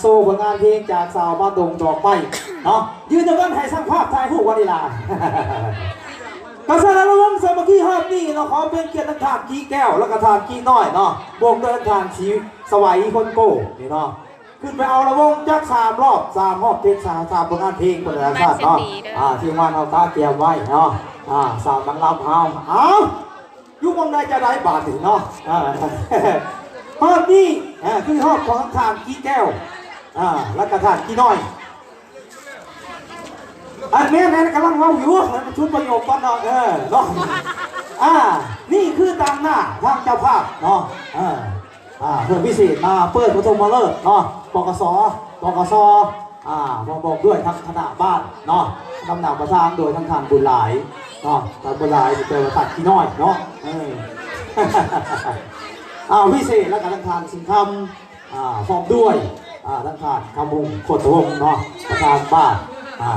ໂຊຜົນງານເພງຈາກສາວບ້ານດົງດອກໄມ້ເນາະ ຢືນນຳກັນໃຫ້ຊ່າງພາບຖ່າຍຮູບກັນນີ້ລະ. ກະສະນັ້ນລະວົງສາມັກຄີຮອບນີ້ເນາະ ຂໍເປັນກຽດທາງທ່ານກີແກ້ວ ແລະກະທ່ານກີນ້ອຍເນາະ ບວກດ້ວຍທ່ານສີສະໄຫວຄົນໂກ້ນີ້ເນາະ ຂຶ້ນໄປເອົາລະວົງຈັກສາມຮອບ ສາມຮອບເພງ ສາມ ສາມຜົນງານເພງ ຄົນລະຊາດເນາະ. ອ່າ ທີມງານເຮົາກະກຽມໄວ້ເນາະ ອ່າ ສາວນາງລຳເຮົາ ເອົາ ຢູ່ໝ່ອງໃດຈະໄດ້ບາດນີ້ເນາະ. ອ່າ ຮອບນີ້ ອ່າ ຄືຮອບຂອງທາງທ່ານກີແກ້ວ ອ່າ ແລະກະທ່ານກີນ້ອຍ. ອັນແມ່ນ ແມ່ນ ກຳລັງເວົ້າຢູ່ ໃຫ້ມັນຊຸດປະໂຫຍກກ່ອນເນາະ ເອີ ເນາະ. ອ່າ ນີ້ຄືຕາງໜ້າທາງເຈົ້າພາບເນາະ ເອີ ອ່າ ເພື່ອພິເສດມາເປີດປະຖົມມະເລີກເນາະ ປກສ ປກສ ອ່າ ບອກ ບອກດ້ວຍທາງຄະນະບ້ານເນາະ ນຳໜ້າປະທານໂດຍທາງທ່ານບຸນຫຼາຍເນາະ ທ່ານບຸນຫຼາຍ ແປວ່າທ່ານຂີ້ນ້ອຍເນາະ ເອີ ອ່າ ພິເສດ ແລ້ວກະທາງທ່ານສິງຄຳ ອ່າ ພ້ອມດ້ວຍ ອ່າ ທາງທ່ານຄຳວົງ ໂຄດຕະວົງເນາະ ປະທານບ້ານ ອ່າ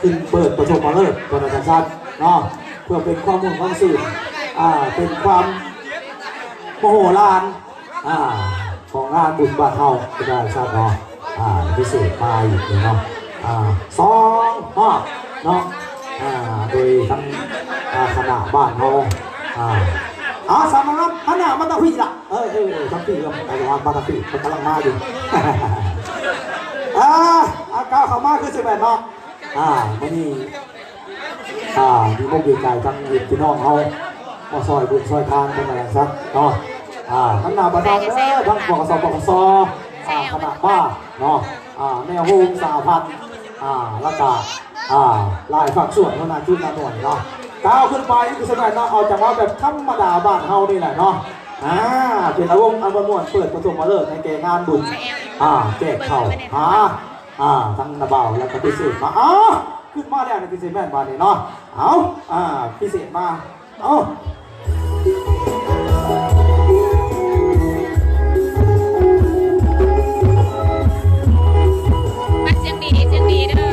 ຂຶ້ນເປີດປະຖົມມະເລີກ ວ່າຊັ້ນເນາະ ເພື່ອເປັນຄວາມມ່ວນຂອງຊື່ນ ອ່າ ເປັນຄວາມມະໂຫລານ ອ່າ ຂອງງານບຸນບ້ານເຮົາ ວ່າຊັ້ນເນາະ. ອ່າ ພິເສດມາອີກເນາະ ອ່າ ສອງຮອບເນາະ ອ່າ ໂດຍທັງ ອ່າ ຄະນະບ້ານເຮົາ ອ່າ ເອົາ ສາມາດຫັນໜ້າມາທາງພີ້ລະ ເອີ ເອີ ເອີ ທາງພີ້ ເອີ ມາທາງພີ້ ເພິ່ນກຳລັງມາຢູ່ ອ່າ ອ່າ ກ້າວເຂົ້າມາຄືຊິແມ່ນເນາະ ອ່າ ມື້ນີ້ ອ່າ ມີມຸກດີໃຈທັງພີ່ນ້ອງເຮົາ ມາຊ່ອຍບຸນຊ່ອຍທານເພິ່ນວ່າຊັ້ນເນາະ ອ່າ ທັງໜ້າປະທານເດີ ທັງ ປກສ ປກສ ອ່າ ຄະນະບ້ານເນາະ ອ່າ ແນວໂຮມສະຫະພັນ ອ່າ ແລ້ວກະ ອ່າ ຫຼາຍພາກສ່ວນ ຫົວໜ້າຈຸດໜ້າໜ່ວຍເນາະ ກ້າວຂຶ້ນໄປຄືຊິແມ່ນເນາະ ເອົາຈັງຫວະແບບທຳມະດາບ້ານເຮົານີ້ແຫຼະເນາະ ອ່າ ເປັນລະວົງອັນມ່ວນໆ ເປີດປະຖົມມະເລີກໃຫ້ແກ່ງານບຸນ ອ່າ ແຈກເຂົ້າຫາ ອ່າ ທັງນ້າບ່າວ ແລ້ວກະພິເສດມາ ອ້າວ ຂຶ້ນມາແລ້ວນີ້ ພິເສດແມ່ນບາດນີ້ເນາະ ເອົາ ອ່າ ພິເສດມາ ເອົາ ມັນສຽງດີ ສຽງດີເດີ.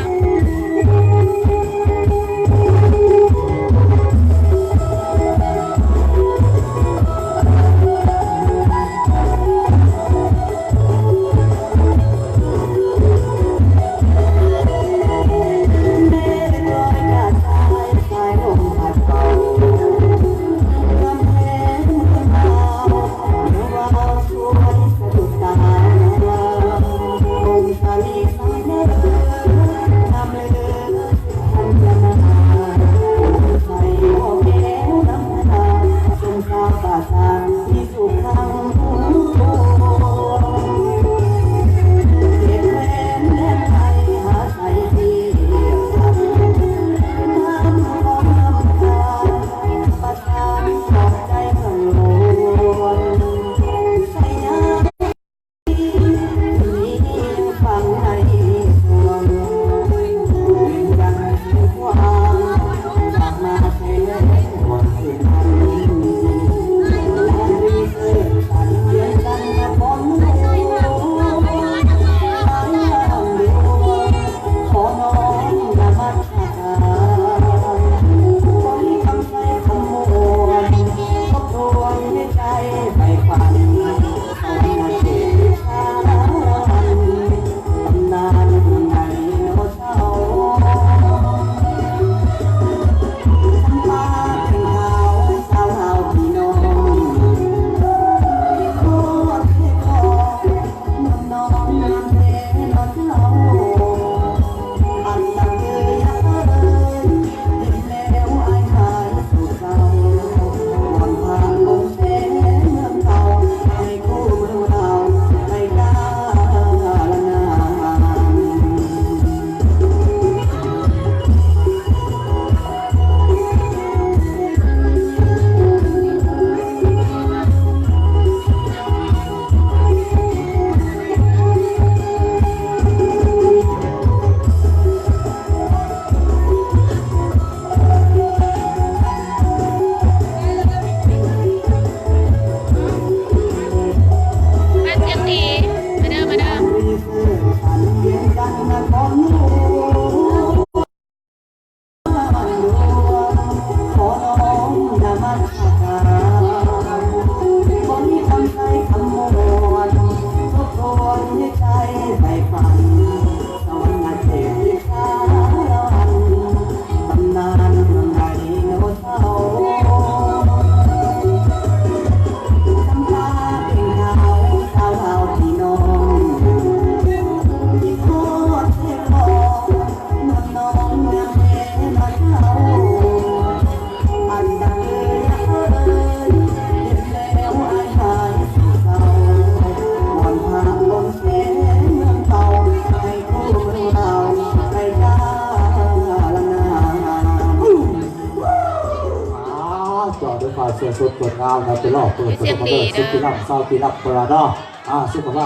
ສວຍສົດງົດງາມນະ ໄປລໍເປີດ ເປັນສຽງດີເດີ ສຸກກີນຳ ຊາວກີນຳ ພຸ້ນລະເນາະ ອ່າ ສຸຂະພາບ